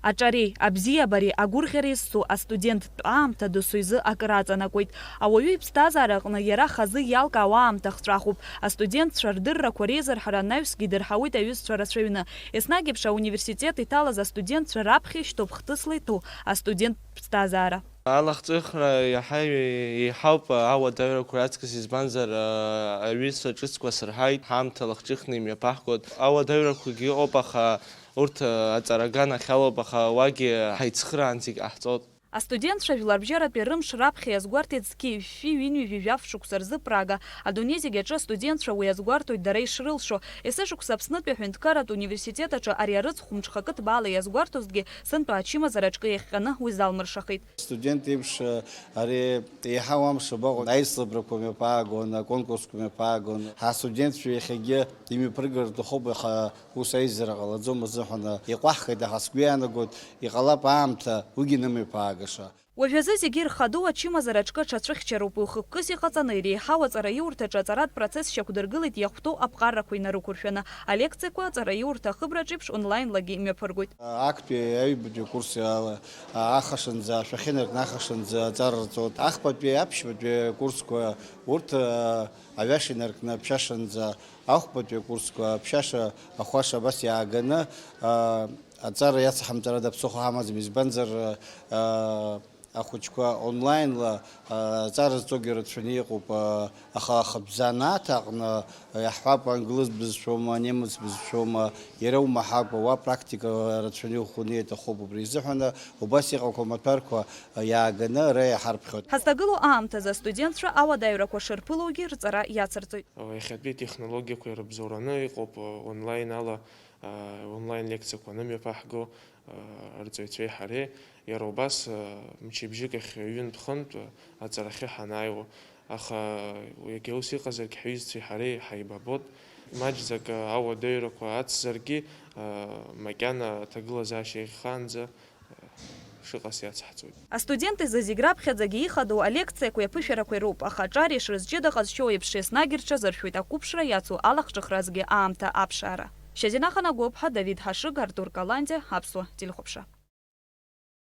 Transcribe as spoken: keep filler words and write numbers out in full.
Аҿареи, абзиабареи, агәырӷьареи зцу астуденттә аамҭа досу изы акыр аҵанакуеит. Ауаҩы иԥсҭазаара аҟны иара хазы иалкаауа аамҭа хҵәахуп. Астудентцәа рдыррақәа реизырҳара анаҩсгьы идырҳауеит аҩызцәа рацәаҩны. Еснагь еиԥш ауниверситет иҭалаз астудентцәа раԥхьа ишьҭоуп хҭысла иҭәу астуденттә ԥсҭазаара. Алахҿыхра иаҳа еиҳауп ауадаҩрақәа раҵкыс, избанзар, аҩызцәа ҿыцқәа сырҳаит, ҳаамҭа лахҿыхны имҩаԥаҳгоит. Ауадаҩрақәагьы ыҟоуп, аха урҭ аҵара аганахьалоуп, аха уагьы ҳаицхыраан зегь ҟаҳҵоит. Астудентцәа жәларбжьаратәи рымш раԥхьа иазгәарҭеит зқьи жәшәи ҩынҩажәи жәаф шықәса рзы Прага. Адунеи зегь аҿы астудентцәа уи иазгәарҭоит дара ишрылшо. Есышықәса Аԥснытәи аҳәынҭқарратә университет аҿы ари арыцхә мҽхакы ҭбаала иазгәарҭозҭгьы, сынтәа ачымазара аҿкы иахҟьаны уи залмыршахеит. Студент еиԥш, ари еиҳау амш абаҟоу, аицлабрақәа мҩаԥаагон, аконкурсқәа мҩаԥаагон. Ҳастудентцәа иахьагьы имҩаԥыргар рҭахуп, аха ус аизара ҟалаӡом азыҳәан иҟәаҳхеит, аха сгәы иаанагоит, иҟалап аамҭа уигьы нымҩаԥаагаша. Уажәазы зегьы ирхадоу ачымазара аҿкы аҽацәыхьчароуп, уи хықәкыс иҟаҵаны иреиҳау аҵараиурҭаҿы аҵаратә процесс шьақәдыргылеит иахәҭоу аԥҟарақәа инарықәыршәаны. Алекциақәа аҵараиурҭа ахыбраҿ еиԥш онлаинлагьы имҩаԥыргоит. Актәи аҩбатәи акурс ала, а, ахашанӡа, ашәахьа инаркны ахашанӡа аҵара рҵоит. Ахԥатәи, аԥшьбатәи акурсқәа, урҭ, а, аҩаша инаркны аԥшьашанӡа, ахәбатәи акурсқәа аԥшьаша, ахәаша абас иааганы, а, аҵара иацҳамҵарада ԥсыхәа ҳамаӡам, избанзар, а, ахәыҷқәа онлаинла, а, аҵара зҵогьы рацәаны иҟоуп, а, аха ахатә занааҭ аҟны, а, иаҳҳәап, англыз бызшәоума, немыц бызшәоума, иара умаҳакәа, уа практика рацәаны иӷәӷәаны иаҭахуп, убри изыҳәан убас иҟақәоу амаҭәарқәа, а, иааганы ара иаҳарԥхьоит. Ҳазҭагылоу аамҭазы астудентцәа ауадаҩрақәа шырԥылоугьы рҵара иацырҵоит. Иахьатәи атехнологиақәа ирыбзоураны иҟоуп, а, онлайн ала, а, онлайн лекциақәа анымҩаԥаҳго, а, арҵаҩцәеи ҳареи. Иара убас, мчыбжьык ахь ҩынтә-хынтә аҵарахьы ҳанааиуа, аха иагьа ус иҟазаргь ҳҩызцәеи ҳареи ҳаибабот. Маҷӡак ауадаҩрақәа ацзаргьы, макьана аҭагылазаашьа иахьхаанӡа шыҟаз иацҳҵоит. Астудент изы зегь раԥхьаӡагьы ихадоу алекциақәеи аԥышәарақәеи роуп, аха аҿар ишрызҷыда ҟазшьоу еиԥш еснагь рҽазыршәоит ақәыԥшра иацу алахҿыхразгьы аамҭа аԥшаара. Шьазина Ханагәыԥҳа, Давид Ҳашыг, Артур Каландиа, Аԥсуа телехәаԥшра.